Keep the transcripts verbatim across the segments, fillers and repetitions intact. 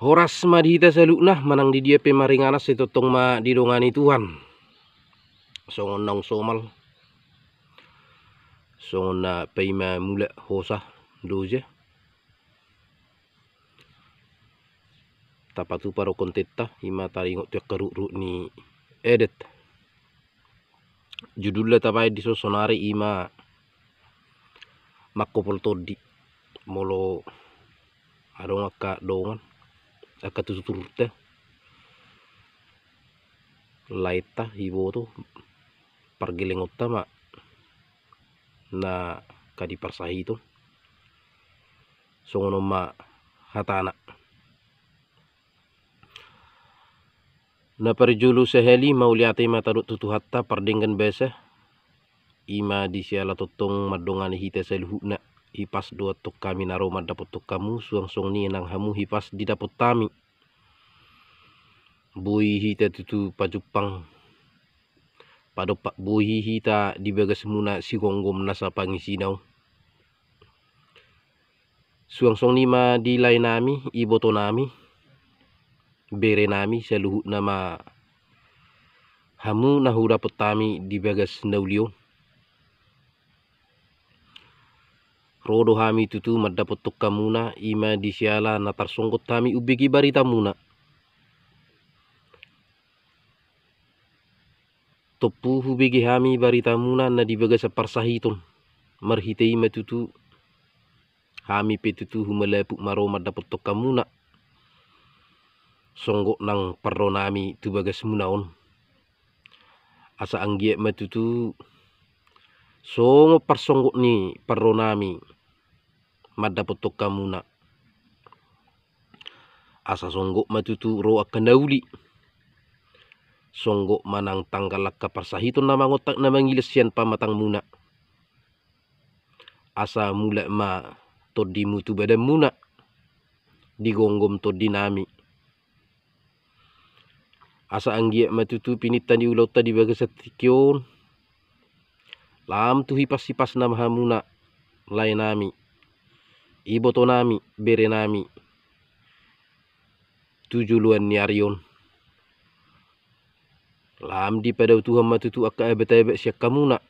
Horas ma di hita saluhutna, manang di dia pe maringanan, sai tongtong ma didongani Tuhan. Songon naung somal, songon na paima mulak hosa doja, tapatupa do kontenta, ima taringot tu angka rukruk ni adat. Judulna tabaen di son sonari ima mangkopol tondi. Molo adong angka dongan, angka tuturta, laenta, iboto, pargellengonta ma na angka di parsahiton. Songon on ma hatana. Na parjolo sahali, mauliate ma tadok tu Tuhanta pardenggan basa, ima di siala tongtong mandongani hita saluhutna. Hipas do antong hami na ro mandapothon hamu, suang songon i nang hamu hipas didapot hami. Boi hita tutu pajumpang, padompak, boi hita di bagasmuna sigomgom nasa pangisina on. Suang songon i ma di laenami, ibotonami, berenami, saluhutna ma hamu na hudapot hami di bagas na uli on. Ro do hami tutu mandapothon hamuna, ima di siala na tarsonggot hami umbege baritamuna. Tompu hubege hami baritamuna na di bagasan parsahiton. Marhite i ma tutu hami pe tutu humalaput ma ro mandapothon hamuna. Songgot nang parronami tu bagasmuna on. Asa anggiat ma tutu songon parsonggot ni parronami mandapothon hamuna. Asa songgot ma tutu ro angka na uli. Songgot ma nang tanggal angka parsahiton na mangontak na mangilas sian pamatangmuna. Asa mulak ma tondimu tu badanmuna, digomgom tondinami. Asa anggiat ma tutu pininta ni ulaonta di bagasan tingki on, lam tu hipas-hipasna ma hamuna, laenami, ibotonami, berenami, tu joloan ni ari on. Lam dipadao Tuhan ma tutu angka abat-abat sian hamuna.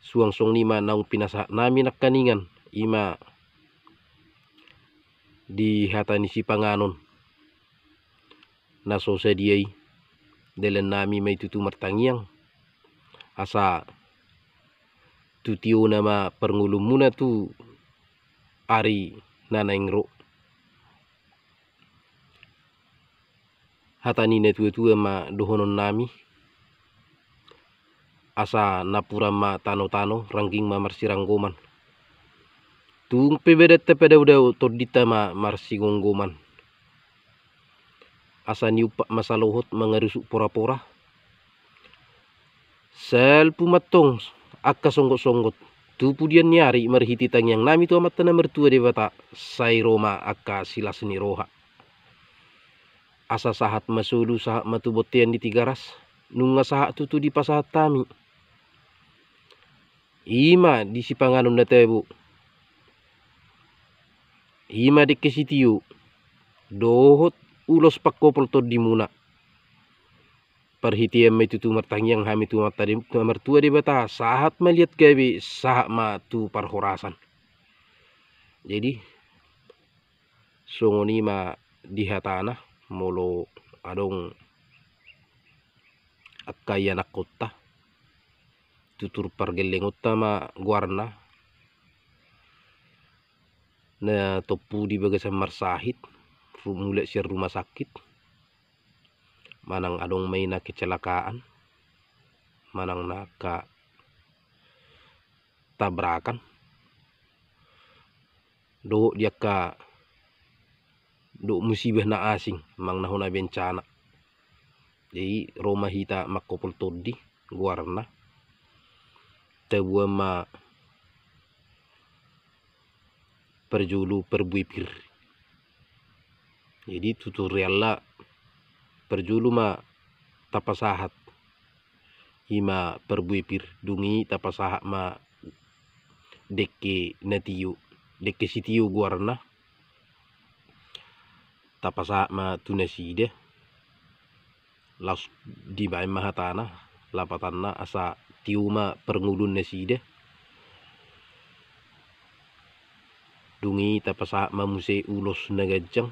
Suang songon i ma naung pinasahatnami nangkaningan, ima di hata ni sipanganon na so sadia i. Dalannami ma i tutu martangiang, asa tu tiona ma parngoluonmuna tu ari na naeng ro. Hata ni natua-tua ma dohononnami, asa napuran ma tano-tano, rangging ma marsiranggoman. Tung pe badanta padao-dao, tondinta ma marsigomgoman. Asa niumpat ma salohot mangarusuk pora-pora. Salpu ma antong angka songgot-songgot tu pudian ni ari marhite tangiangnami tu Amanta na martua Debata, sai ro ma angka silas ni roha. Asa sahat ma solu, sahat ma tu bontean ni Tigaras, nunga sahat tutu dipasahat hami. Ima di sipanganon na tabo, ima dengke sitio, dohot ulos pangkopol tondimuna. Parhitean ma i tutu martangiang hami tu Amanta Deb-, tu na martua Debata, sahat ma liat gabe, sahat ma tu parhorasan. Jadi, songon i ma di hatana, molo adong angka ianakkonta, tutur pargellengonta ma goarna, na tompu di bagasan marsahit, ru-, mulak sian rumah sakit, manang adong ma i na kecelakaan, manang na angka tabrakan, dohot di angka dohot musibah na asing, manang na hona bencana. Jadi, ro ma hita mangkopol tondi, goarna. Taboan ma parjolo parbue pir. Jadi, tutorialna parjolo ma tapasahat. Ima parbue pir, dung i tapasahat ma dengke na tio, dengke sitio goarna. tapasahat ma tu nasida, laos dibaen ma hatana, lapatanna asa tio ma parngoluon nasida. Dung i tapasahat ma muse ulos na ganjang,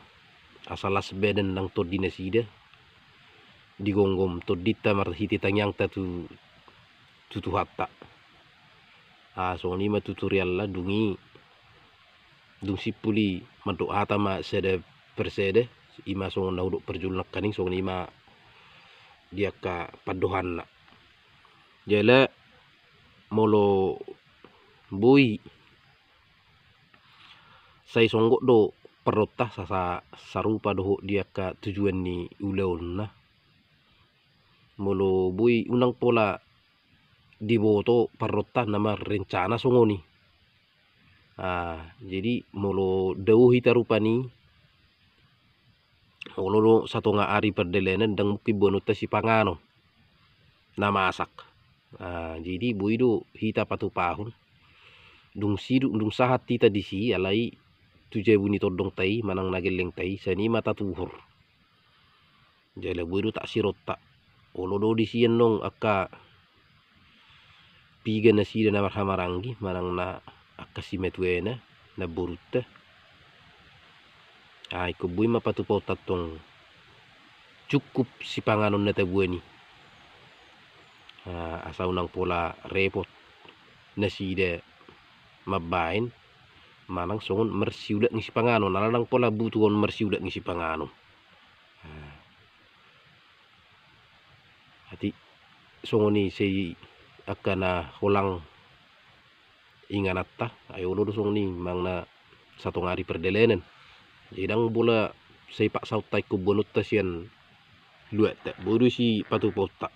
asa las badan nang tondi nasida, digomgom tondinta marhite tangiangta tu, tu Tuhanta. Ah, songon i ma tutorialna. Dung i, dung simpul i mandok hata ma sada per sada, i ma songon na hudok parjolo nangkaning, songon i ma di angka pandohanna. Jala molo boi, sai songgot do parrota, sa, sa, sarupa dohot di angka tujuan ni ulaonna. Molo boi, unang pola diboto parrota na marrencana songon i. Ah, jadi molo dao hita rupani, olo do satonga ari pardalanan, ndang mungkin boanonta sipanganon na masak. Ah, jadi boi do hita patupahon. Dung sidung, dung sahat hita disi, alai tu jabu ni tondongta i manang na gellengta i, sian i ma tatuhor. Jala boi do taksironta. Olo do disi annon angka piga nasida na marhahamaranggi, manang na angka simatuana, namborunta. Ah, ingkon boi ma patupahonta tong cukup sipanganon na taboan i. Ah, asa unang pola repot nasida mambaen, manang songon marsiulat ni sipanganon, ala ndang pola butuhon marsiulat ni sipanganon. Ah. Atik songon i sai angka na holang ingananta, ai olo do songon i manang na satonga ari pardalanan. Jadi ndang pola sai paksaonta ingkon boanonta sian luatta, boi do disi patupahonta.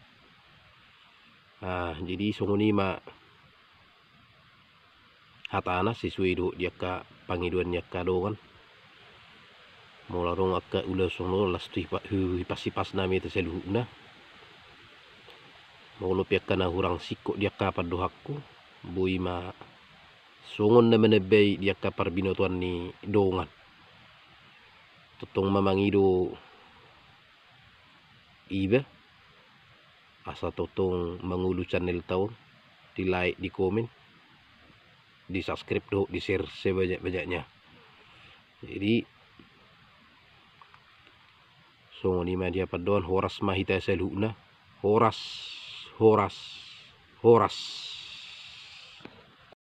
Ah, jadi songon i ma hatana sesuai dohot di angka pangidoan ni angka dongan. Molo adong angka ulaon songon on, las tu hipa-, hu-, hipas-hipas nami hita saluhutna. Molo pe angka na hurang singkop di angka pandohanku, boi ma songon na manambai di angka parbinotoan ni dongan. Tongtong ma mangido iba, asa tongtong mangolu channelta on, di like, di komen, di subscribe dohot di share sebanyak-banyaknya. Jadi songon i ma di hapandohan, horas ma hita saluhutna. Horas, horas, horas.